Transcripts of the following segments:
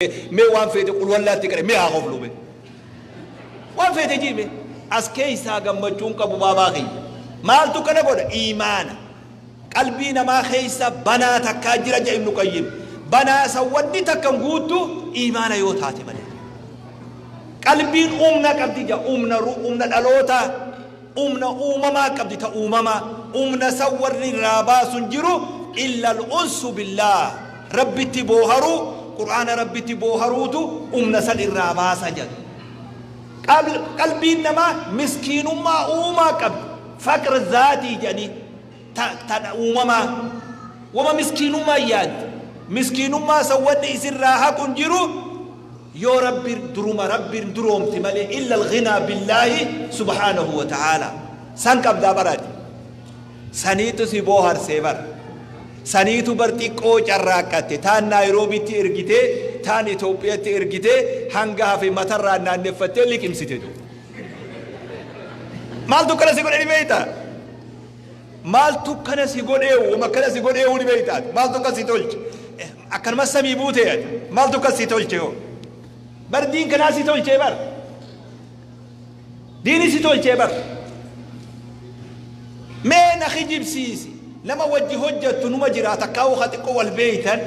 Mee waan feete qulwallaatti qare, mee haa koflu, mee waan feete jii. Mee as keeysaa gammachuun qabu baabaa kiyya. Maaltu kana godha? Iimaana. Qalbii namaa keeysa banaa takkaa jira ja Ibnu Qayyim. Banaa san wanni takkan guuttu iimaana yoo taate malee. Qalbiin umna qabdi ja, umna umna dhalootaa, umna uumamaa qabdi, ta uumamaa. Umna san warri irraa baasun jiru illa al-unsu billaah, Rabbitti booharuu, Qur'aana Rabbitti booharuutu umna san irraa baasa jedhu. Qalbiin namaa miskiinummaa uumaa qabdi, faqr zaatii jedhanii, ta ta uumamaa wama miskiinummaa yaaddi. Miskiinummaa san wanni isirraa haqu hin jiru yoo Rabbi duruma Rabbiin duroomte malee, illa al-ghinaa billaahi subhaanahu wa ta'aala. San qabdaa baraati. Saniitu si booharsee bar. Saniitu bar xiqqoo carraaqqatte, taan Naayiroobitti ergitee, taan Itoophiyatti ergitee, hanga hafe matarraan naanneffattee liqimsite du. Maaltu akkana si godhe ni beektaa? Maaltu akkana si godhee, wama akkana si godhee ni beektaa? Maaltu akkas si tolche? Akkanuma samii buutee ati. Maaltu akkas si tolche hoo? Bar diin kanaa si tolchee bar. Diini si tolchee bar. Mee na kijibsiisi. Nama wajji hojjattu numa jira, takkaa'uu ka xiqqoo wal beeytan.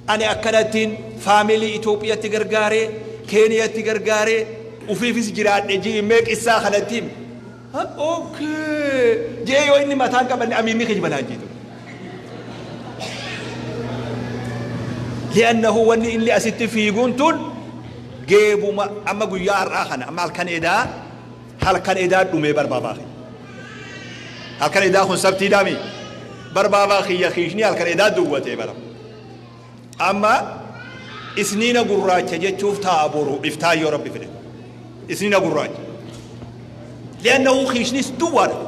Ani akkanattiin faamilii Itoophiyatti gargaaree, Keeniyatti gargaaree, ufiifis jiraadhe jii, mee qissaa kanatti himi. Okay jee, yoo inni mataan qabanne amiinni kijibanaan jiitu. Li'annahu wanni inni asitti fiiguun tun geebuma. Amma guyyaa har'aa kana, amma halkan edaa, halkan edaa dhumee barbaabaa kiyya. Halkan edaa kun sabtiidhaami. Barbaabaa kiyya kiishni halkan edaa duwwatee bara. Amma isniina gurraacha jechuuf taa'a boru iftaan yoo Rabbi fedhe. Isniina gurraacha. Li'annahu kiishnis duwwaadha.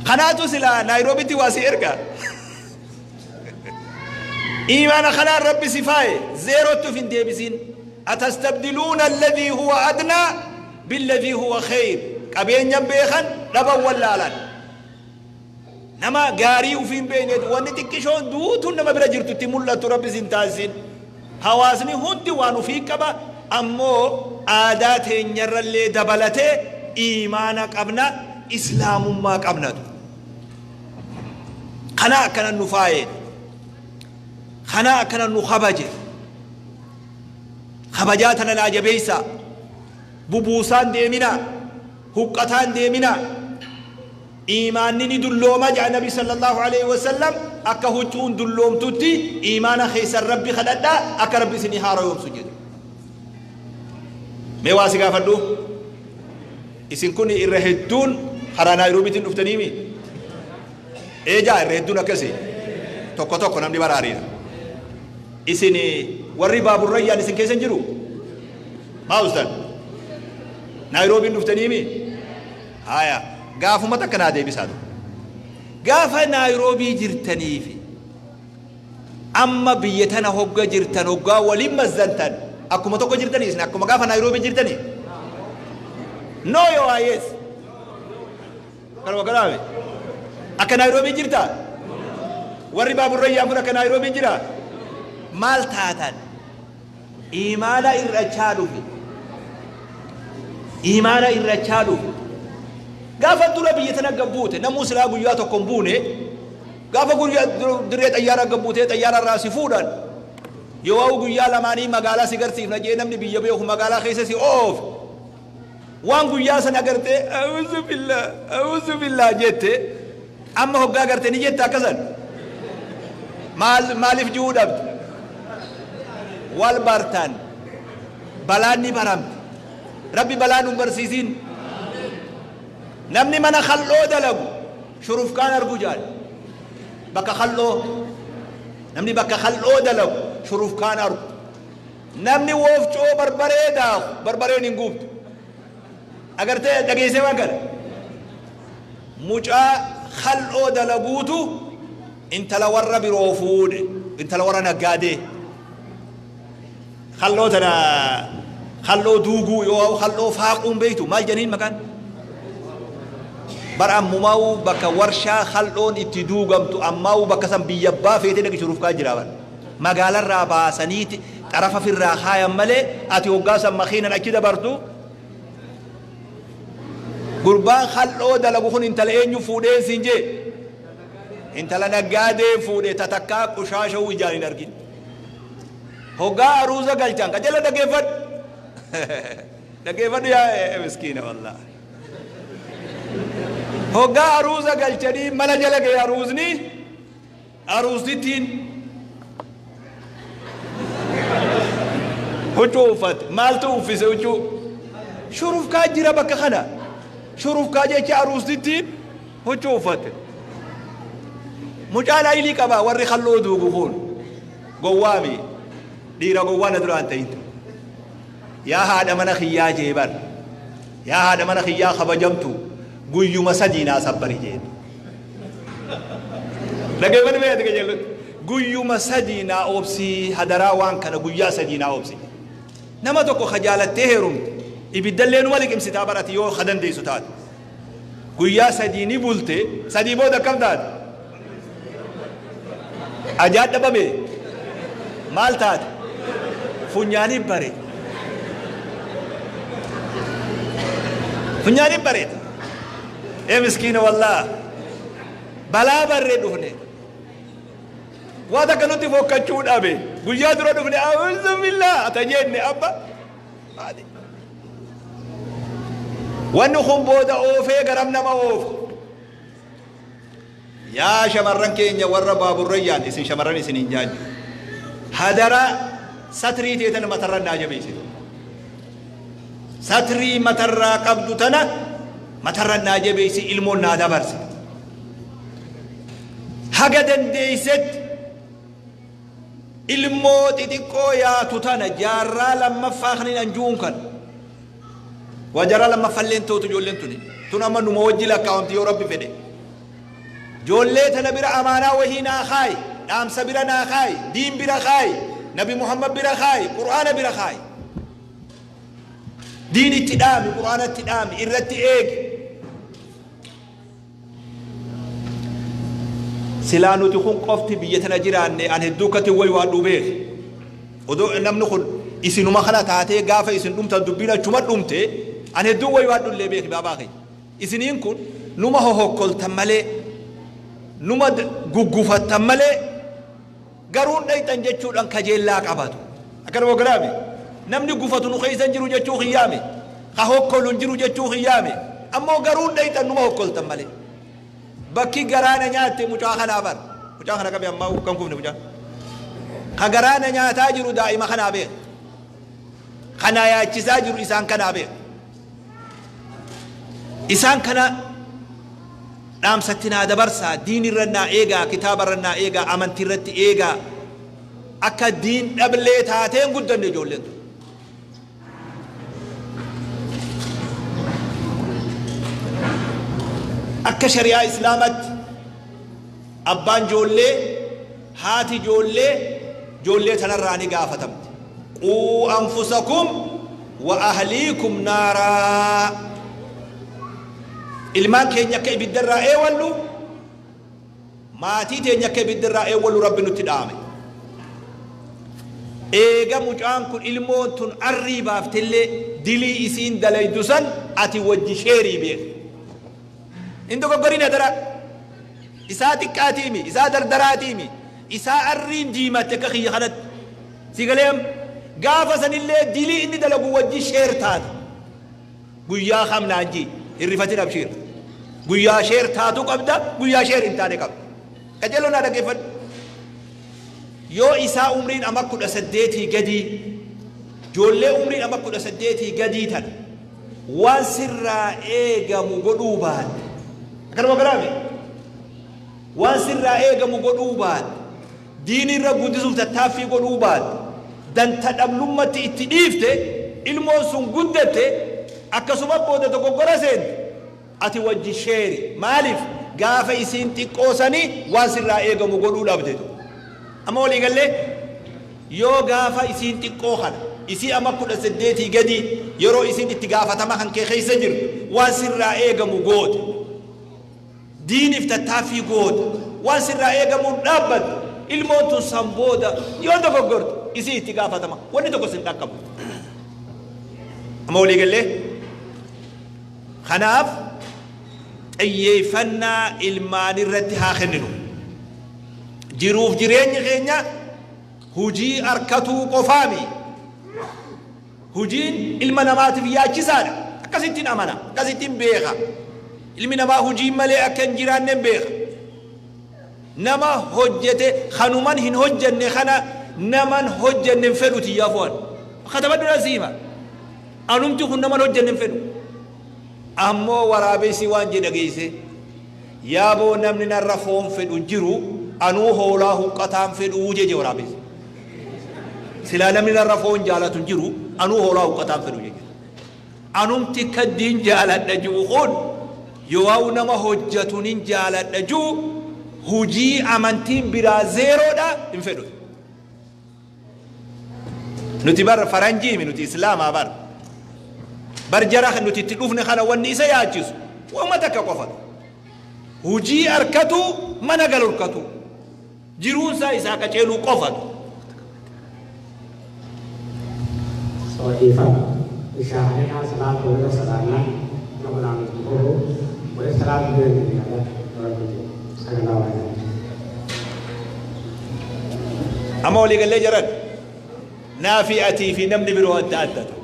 Kanaatu silaa Naayiroobitti waa si erga. Iimaana kanaan Rabbi si faaye, zeerootti of hin deebisin. Atastabdiluuna alladhii huwa adnaa billadhii huwa khayr. Qabeenyan beekan dhaban wallaalan. Nama gaarii ufii hin beekneetu wanni xiqqishoon duutuun nama bira jirtu itti mul'attu Rabbi sin taasisin. Hawaasni hundi waan ufii qaba, ammoo aadaa teenyarrallee dabalatee iimaana qabna, islaamummaa qabnatu. Kanaa akkana nu faaye. Kanaa akkana nu kabaje. Kabajaa tana naa jabeessaa. Bubuusaan deeminaa. Huqqataan deeminaa. Iimaanni ni dullooma jedha Nabi sallallahu aleyhi wa sallam, akka huccuun dulloomtutti iimaana keessan Rabbi kadhadhaa akka Rabbi isinii haarayoomsu jedhe. Mee waa si gaafadhu, isin kun irra hedduun karaa Naayiroobiitiin dhuftaniimi? Eejaa irra hedduun akkasi, tokko tokko namni baraariidha. Isin warri baaburrayyaan isin keessa hin jiru? Maa ustan? Naayiroobiin dhuftaniimi? Haya, gaafuma takka naa deebisaa dura. Gaafa Naayiroobii jirtanii fi amma biyya tana hogga jirtan hoggaa waliin mazzantan, akkuma tokko jirtanii isin? Akkuma gaafa Naayiroobii jirtanii? No yoo yes. Kanuma kanaame. Akka Naayiroobii jirtaa? Warri baaburrayyaan kun akka Naayiroobii jira? Maal taatan? Iimaana ir'achaa dhufe. Iimaana ir'achaa dhufe. Gaafa dura biyya tana gad buute, namuu silaa guyyaa tokko hin buune, gaafa guyyaa dirree xayyaaraa gad buutee xayyaara irraa si fuudhan, yoo guyyaa lamaanii magaalaa si garsiifna jee namni biyya beeku magaalaa keessa si oofe, waan guyyaa sana agartee a'uuzu billah, a'uuzu billah jette, amma hoggaa agarte ni jetta akkasan? Maal maaliif ji'uu dhabde? Wal bartan, balaan ni baramte. Rabbi balaa nun barsiisin. Namni mana kal'oo dalagu shurufkaan argu jaal. Bakka kal'oo, namni bakka kal'oo dalagu shurufkaan argu. Namni wofcoo barbaree daaku barbareen hin guubtu. Agartee dhageessee waan kana? Mucaa kal'oo dalaguutu intala warra biroo fuudhe, intala warra naggaadee. Kal'oo tana, kal'oo duuguu yoo kal'oo faaquun beektu, maal jedhaniin maqaan? Bar ammumaa'uu bakka warshaa kal'oon itti duugamtu, ammaa'uu bakka san biyya abbaa feetee dhaqi shurufkaa jira bar. Magaalarraa baasaniiti xarafa firraa kaayan malee ati hoggaa san makiinan achi dabartu. Gurbaan khalloo dalagu kun intala eenyu fuudhee siin jee? Intala naggaadee fuudhe tatakkaa qushaasha ijaan hin argin. Hoggaa aruuza galchan qajala dhageeffadhu. Dhageeffadhu yaa miskiina wallaahi. Hoggaa aruuza galchanii mana jala ga'e aruuzni aruustittiin huccuu uffate. Maaltu uffise huccuu? Shurufkaa jira bakka kana. Shurufkaa jecha aruustittiin huccuu uffatte. Mucaan aylii qaba warri khalloo duugu kun. Gowwaami. Dhiira gowwaa na duraan ta'in. Yaa haadha mana kiyyaa jee bar. Yaa haadha mana kiyyaa kabajamtu guyyuma sadii naa sabbari jeen. Dhageeffadhu mee ati qajeellutti. Guyyuma sadii naa obsii hadaraa waan kana guyyaa sadii naa obsi. Nama tokko ka jaalattee heerumte ibiddallee numa liqimsitaa barati yoo ka dandeessu taate. Guyyaa sadii ni bulte, sadii booda akkam taate? Ajaan dhabame maal taate? Funyaanii bare. Funyaanii bareeda. Ee miskiina wallaa balaa barree dhufne. Waan akka nutti fokkachuu dhabe guyyaa dura dhufne a'uuzu billaa ata jenne abba. Wanni kun booda oofee garam nama oofa. Yaa shamarran keenya warra baaburrayyaan isin shamarran isin hin jaanyu. Hadara satrii teetan matarran naa jabeessite. Satrii matarraa qabdu tana matarran naa jabeessi ilmoon naa dabarse. Haga dandeessetti ilmoo xixiqqoo yaatu tana jaarraa lammaffaa kan hin anjuun kan. Waa jaarraa lammaffalleen tootu ijoolleen tuni. Tun amma numa wajji lakkaawamti yoo rabbi fedhe. Ijoollee tana bira amaanaa wahii naa kaayi, dhaamsa bira naa kaayi, diin bira kaayi, Nabi Muhammad bira kaayi, Qur'aana bira kaayi. Diin itti dhaami, Qur'aana itti dhaami, irratti eegi. Silaa nuti kun qofti biyya tana jiraanne an hedduu akkatti wayi waan dhubeef. Odoo namni kun isinuma kana taatee gaafa isin dhumtan dubbiin achuma dhumte an hedduu wayi waan dhullee beeki baabaa kee. Isiniin kun numa hohokkoltan malee numa guggufattan malee garuun dhayxan jechuudhaan kajeellaa qabatu. Akkana hogganaame namni gufatu nu keessa hin jiru jechuu kiyyaame ka hokkolu hin jiru jechuu kiyyaame ammoo garuun dhayxan numa hokkoltan malee. Bakki garaana nyaatte mucaa kanaa bar. Mucaa kana qabe ammaa kan kufne mucaa. Ka garaana nyaataa jiru daa'ima kanaa beeka. Kana yaachisaa jiru isaan kanaa beeka. Isaan kana dhaamsatti naa dabarsaa, diin irra naa eegaa, kitaaba irra naa eegaa, amantii irratti eegaa. Akka diin dhablee taateen guddanne ijoolleen tun. Akka shari'aa Islaamatti abbaan ijoollee, haati ijoollee, ijoollee tanarraa ni gaafatamti. Quu anfusakum wa ahliikum naaraa. Ilmaan keenya akka ibiddarraa eewallu, maatii teenya akka ibiddarraa eewwallu Rabbi nutti dhaame. Eega mucaan kun ilmoon tun arrii baaftellee dilii isiin dalaydu san ati wajji sheerii beeki. Hin dogoggorin hadaraa. Isaa xiqqaatiimi, isaa dardaraatiimi, isaa arriin diimatte akka kiyya kanatti. Si galee amma gaafa sanillee dilii inni dalagu wajji sheer taata. Guyyaa kam naan jii hin rifatin abshiir. Guyyaa sheer taatu qabda, guyyaa sheer hin taane qabda. Qajeeloo naa dhaggeeffadhu. Yoo isaa umriin ama 18 gadii, ijoollee umriin ama 18 gadii tana waan sirraa eegamu godhuu baatte. Akkanuma garaame waan sirraa eegamu godhuu baatte. Diin irra guddisuuf tattaaffii godhuu baatte. Danta dhablummatti itti dhiifte ilmoon sun guddatte akkasuma booda dogoggora seente ati wajji sheeri. Maaliif gaafa isiin xiqqoo sanii waan sirraa eegamu godhuu dhabdetu. Amma walii gallee yoo gaafa isiin xiqqoo kana isii ama 18 gadii yeroo isiin itti gaafatama kan kee keessa jirtu waan sirraa eegamu goote. Diiniif tattaaffii goote. Waan sirraa eegamuun dhaabbatte. Ilmoon tun san booda yoo dogoggorte isii itti gaafatama. Wanni tokko sin dhaqqabu. Amma walii gallee? Kanaaf xiyyeeffannaa ilmaan irratti haa kenninu. Jiruuf jireenyi keenya hujii arkatuu qofaami. Hujiin ilma namaatiif yaachisaadha. Akkasittiin amana, akkasittiin beeka. Ilmi namaa hujii malee akka hin jiraanne beeka. Nama hojjete kanuman hin hojjenne kana naman hojjenne hin fedhu tiyyaa fu'an. Katabadhu na siima. Anumti kun naman hojjenne hin fedhu. Ammoo waraabessi waan jedha geesse. Yaaboo namni narra foon fedhu hin jiru, anuu hoolaa huqqataan fedhuu jeje waraabessi. Silaa namni narra foon jaalatu hin jiru, anuu hoolaa huqqataan fedhu jeje. Anumti kaddiin jaaladha jiru kun yoo nama hojjetu nin jaaladha jiru, hujii amantiin biraa zeeroodha hin fedhu. Nuti bar faranjiimi, nuti islaamaa bar. Bar jara nuti itti dhufne kana wanni isa yaachisu waanuma takka qofa. Hujii arkatu, mana galu arkatu. Jiruunsaa isaa qaceeluu qofatu. So dhiifama. Ishaanina salaata wala salaannaa nama naan oolu wala salaata bira deemee rabbi sagantaa waan. Amma walii gallee jiran, naa fi atii fi namni biroo adda adda ta'u.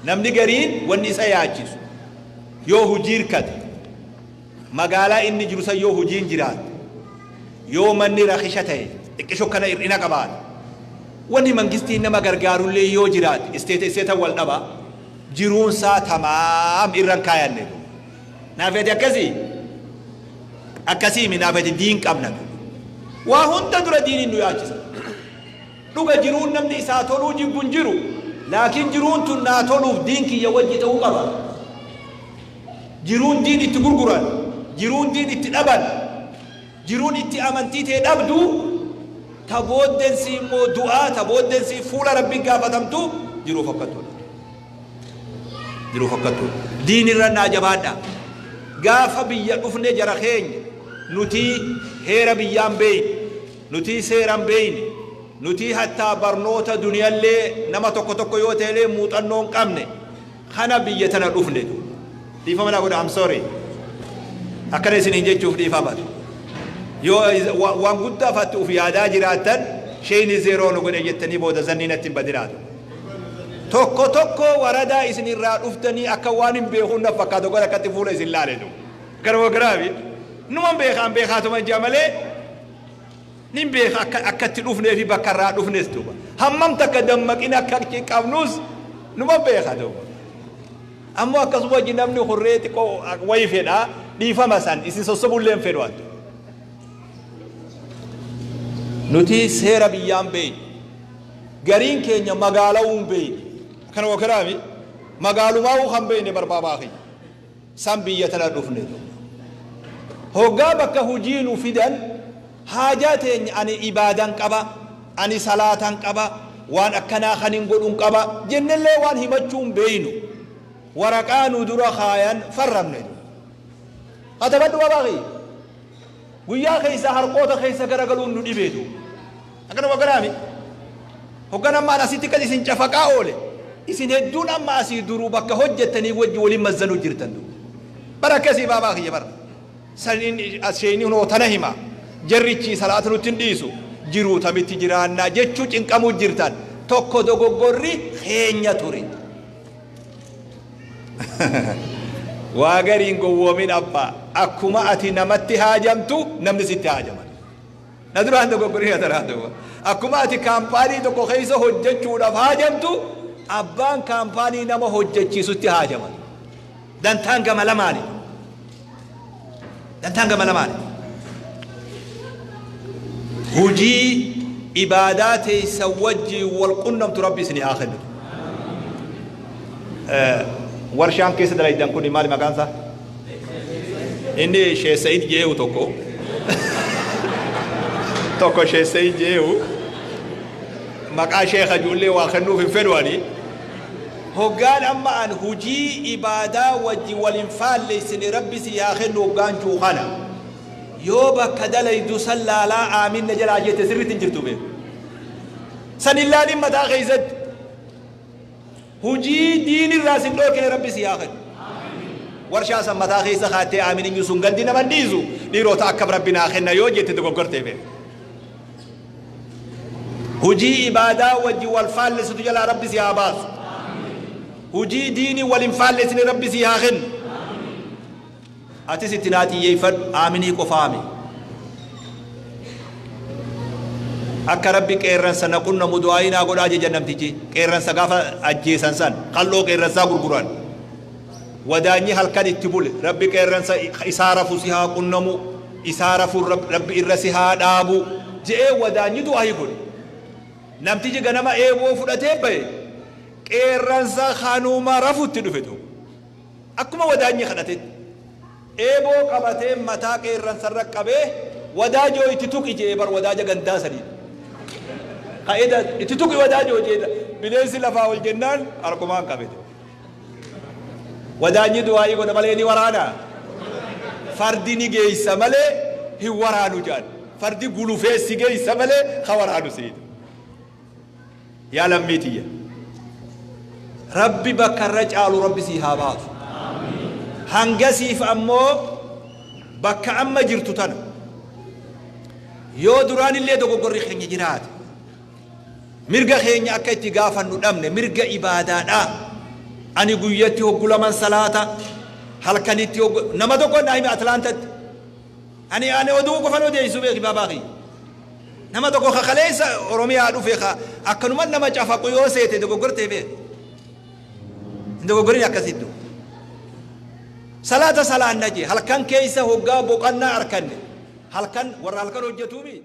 Namni gariin wanni isa yaachisu yoo hujii hirkate, magaalaa inni jiru san yoo hujiin jiraate, yoo manni rakisha ta'e, xiqqisho kana hir'ina qabaate, wanni mangistiin nama gargaarullee yoo jiraate, isteeta isteeta wal dhaba, jiruunsaa tamaam irran kaayanne. Naaf ati akkasii akkasii mi? Naaf ati diin qabna. Waa hunda dura diiniin nu yaachisa. Dhuga jiruun namni isaa toluu jibbu hin jiru, laakiin jiruun tun naa toluuf diin kiyya wajji ta'uu qaba. Jiruun diin itti gurguran, jiruun diin itti dhaban, jiruun itti amantii ta'e dhabdu, ta booddeensi immoo du'aa, ta booddeensi fuula rabbii gaafatamtu jiruu fokkattuudha. Jiruu fokkattuudha. Diin irra naa jabaadha. Gaafa biyya dhufne jara keenya, nuti heera biyyaan beeyne, nuti seeran beeyne, nuti hattaa barnoota duniyallee nama tokko tokko yoo ta'ellee muuxannoo hin qabne kana biyya tana dhufne. Dhiifama naa godha, I'm sorry. Akkana isiniin jechuuf dhiifama. Yoo waan guddaa fatti uf yaadaa jiraattan, sheeyni zeeroo nu godhe jettanii booda zannii natti hin badinaatu. Tokko tokko waradaa isin irraa dhuftanii akka waan hin beekuun na fakkaatu godha akkatti fuula isin laaletu. Garuu garaabi numan beekaan beekaatuma jaa malee nin beeka akka akkatti dhufnee fi bakka irraa dhufnes duuba. Hammam takka dammaqina akka qabnus numa beeka duuba. Ammoo akkasuma wajji namni hurree xiqqoo wayi fedha, dhiifama san isin sossobullee hin fedhu addu. Nuti seera biyyaan beeyne. Gariin keenya magaalawuu hin beeyne. Akkana wakaraami magaalumaa'uu kan beeyne barbaabaa kiyya. San biyya tana dhufne duuba. Hoggaa bakka hujii nu fidan, haajaa teenya ani ibaadan qaba, ani salaatan qaba, waan akkanaa kan hin godhun qaba jennellee waan himachuu hin beeynu. Waraqaa nu dura kaayan farramne duuba. Katabadhu babaa kiyya. Guyyaa keessa harqoota keessa garagaluun nu dhibee duuba. Akkana waggaraami. Hoggan ammaan asitti kan isin cafaqaa oole. Isin hedduun amma asii duruu bakka hojjettanii wajji waliin mazzanuu jirtan duuba. Bara akkasii baabaa kiyya bara. Saniin asheeni hunoo tana hima. Jarrichi salaata nutti hin dhiisu. Jiruu tamitti jiraannaa jechuu cinqamuu jirtan. Tokko dogoggorri keenya ture. Waa gariin gowwoomin abbaa. Akkuma ati namatti haajamtu namni sitti haajama. Na duraan dogoggorri na duraan dogoggorri. Akkuma ati kaampaanii tokko keessa hojjechuudhaaf haajamtu, abbaan kaampaanii nama hojjechiisutti haajama. Dantaan gama lamaani. Dantaan gama lamaani. Hujii ibaadaa teessan wajjiin wal qunnamtu rabbi isinii haa kennu. Warshaan keessa dalaydan kun maali maqaan isaa? Inni Sheek Sa'id jeewu tokko. Tokko Sheek Sa'id jeewu. Maqaa sheekha ijoollee waa kennuuf hin fedhu ani. Hoggaan amma an hujii ibaadaa wajji wal hin faalleessine rabbi si haa kennu hoggaan juu kana. Yoo bakka dalaydu san laalaa aamin na jalaa jette sirriitti hin jirtu beeku. San hin laalin mataa keessatti. Hujii diin irraa sin dhoorkine Rabbi si haa kennu. Warshaa san mataa keessa kaattee aamin hin sun gandi nama dhiisu dhiirota akkam Rabbi naa kenna yoo jette dogoggortee beeku. Hujii ibaadaa wajji wal faallessitu jalaa Rabbi si haa baasu. Hujii diinii wal hin faallessine Rabbi si haa kennu. Atis itti naa xiyyeeffadhu, aaminii qofaami. Akka Rabbi qeerransa na qunnamu du'aayii naa godhaa jejan namtichi. Qeerransa gaafa ajjeesan san qalloo qeerransaa gurguran. Wadaanyi halkan itti bule, Rabbi qeerransa isaa rafu si haa qunnamu, isaa rafuun Rabbi irra si haa dhaabu je'ee wadaanyi du'aayii godhe. Namtichi ganama eeboo fudhatee bahe, qeerransa kanuma rafutti dhufe tokko. Akkuma wadaanyi kadhatetti eeboo qabatee mataa qeerransarra qabee, "Wadaajoo, itti tuqi," je'ee bar wadaaja gandaa saniin. Ka'ee, "Itti tuqi wadaajoo," jee. Bineensi lafaa ol jennaan harkumaan qabete. Wadaanyi du'aayii godha malee ni waraana? Fardi ni geeysa malee hin waraanu jedhan. Fardi gulufee si geeysa malee ka waraanu siita. Yaa lammii tiyya, Rabbi bakka irra caalu Rabbi sii haa baasu. Hangasiif ammoo bakka amma jirtu tana yoo duraan illee dogoggorri keenya jiraate, mirga keenya akka itti gaafannu dhabne, mirga ibaadaadha. Ani guyyatti hoggu laman salaata, halkanitti hoggu. Nama tokko naa hime Atlaantatti. Ani oduu qofan odeessu beeki baabaa kiyya. Nama tokko kakaleessa Oromiyaa dhufe ka akkanuma nama cafaqu yoo seete dogoggortee beeki. Hin dogoggorin akkasittu. Salaata salaanna jee halkan keessa hoggaa boqannaa arkanne, halkan warra halkan hojjetuumi.